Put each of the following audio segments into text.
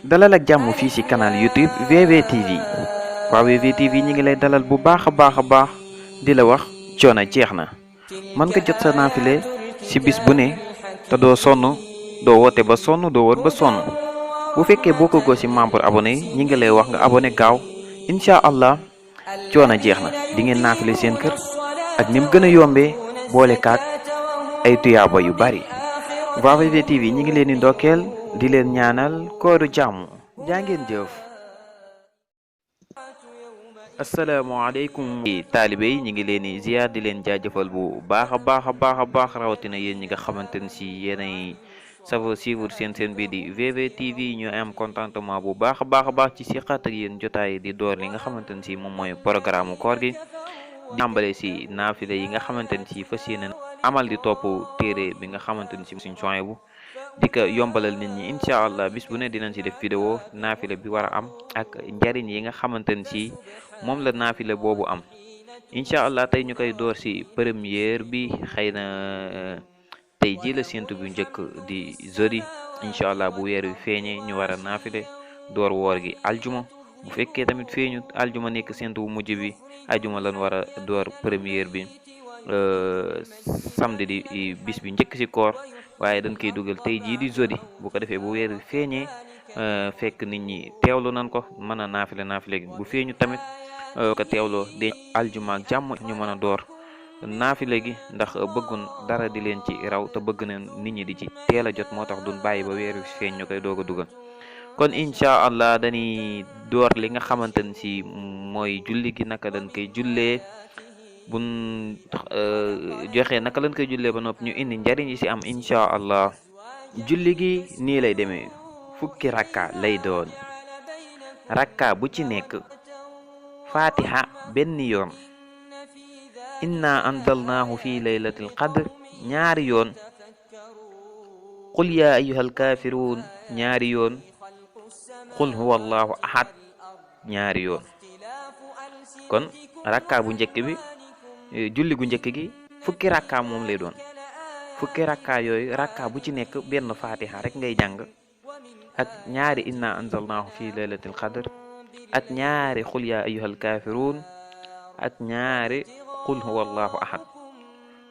dalal ak jàmm fii ci canal YouTube VVTV waa VVTV ñi ngi lay dalal bu baax a baax di la wax coono jeex na mën nga jot sa naafile ci bis bu ne te doo sonn doo woote ba sonn doo wër ba sonn bu fekkee boo ko ci membre abonné yi ñi ngi lay wax nga abonné gaaw incha allah coono jeex na di ngeen naafile seen kër ak ni mu gën a yombee boole kaat ay tuyaaba yu bari waa VVTV ñi ngi leen di ndokkeel di leen ñaanal kooru jàmm jaa ngeen jëf. asalaamaaleykum taalibe yi ñi ngi leen di ziar di leen jaajëfal bu baax a baax rawatina yéen ñi nga xamante ne si yéenay safoo suivre seen bii di VVTV ñu am contentement bu baax a baax ci siqaat ak yéen jotaay di door li nga xamante ne si moom mooy programme koor gi jàmbale si naafile yi nga xamante ne si fas yéene amal di topp téere bi nga xamante ne si suñ soin bu di ko yombalal nit ñi incha allah bis bu ne dinañ si def vidéo naafile bi war a am ak njariñ yi nga xamante ne si moom la naafile boobu am incha allah tey ñu koy door si première bi xëy na tey ji la séntu bu njëkk di jeudi incha allah bu weer wi feeñee ñu war a naafile door woor gi aljuma bu fekkee tamit feeñu aljuma nekk séntu bu mujj bi aljuma lan war a door première bi samedi di bis bi njëkk ci koor waaye dañ koy dugal tey jii di jeudi bu ko defee bu weer wi feeñee fekk nit ñi teewlu nañ ko mën a naafile gi bu feeñu tamit ko teewloo de aljuma ak jàmm ñu mën a door naafile gi ndax bëggun dara di leen ci raw te bëgg na nit ñi di ci teel a jot moo tax duñ bàyyi ba weer wi feeñ ñu koy doog a dugal kon incha allah dañuy door li nga xamante ne si mooy julli gi naka dañ koy jullee buñ joxe naka lañ koy jullee ba noppi ñu indi njariñ yi ci am incha allah julli gi nii lay demee fukki rakka lay doon rakka bu ci nekk fatiha benn yoon inna anzalnaahu fi laylatil qadr ñaari yoon qul ya ayyuhal kaafiruun ñaari yoon qul huwa allahu ahad ñaari yoon kon rakka bu njëkk bi julli gu njëkk gi fukki rakka moom lay doon fukki rakka yooyu rakka bu ci nekk benn fatiha rek ngay jàng ak ñaari inna anzalnaahu fi laylatil qadr ak ñaari qul ya ayyuhal kaafiruun ak ñaari qul huwa allahu ahad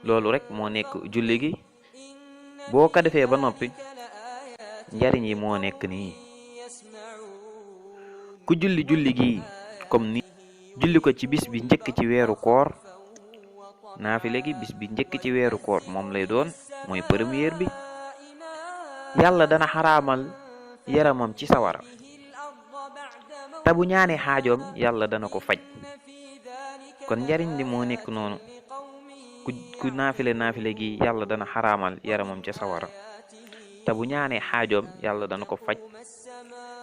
loolu rek moo nekk julli gi boo ko defee ba noppi njariñ yi moo nekk nii ku julli gi comme ni julli ko ci bis bi njëkk ci weeru koor naafile gi bis bi njëkk ci weeru koor moom lay doon mooy première bi yàlla dana xaraamal yaramam ci sawara te bu ñaanee xaajoom yàlla dana ko faj kon njariñ li moo nekk noonu ku naafile gi yàlla dana xaraamal yaramam ci sawara te bu ñaanee xaajoom yàlla dana ko faj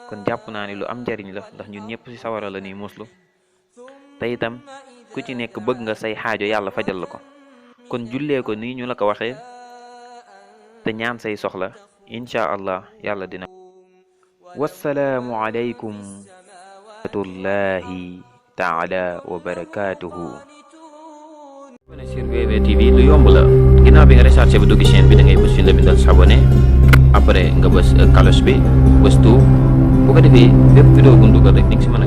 kon jàpp naa ni lu am njariñ la ndax ñun ñëpp ci sawara la ni muslu te itam ku ci nekk bëgg nga say xaajo yàlla fajal la ko kon jullee ko nii ñu la ko waxee te ñaan say soxla incha allah yàlla dina wassalaamu aleykum rahmatullahi taala wa barakatuhu abonné sur VVTV lu yomb la ginnaaw bi nga rechargé ba dugg chaîne bi da ngay bës fi la bindal s'abonné après nga bës cloche bi bës tout bu ko defee bépp vidéo bu ñu dugal rek di nga si mën a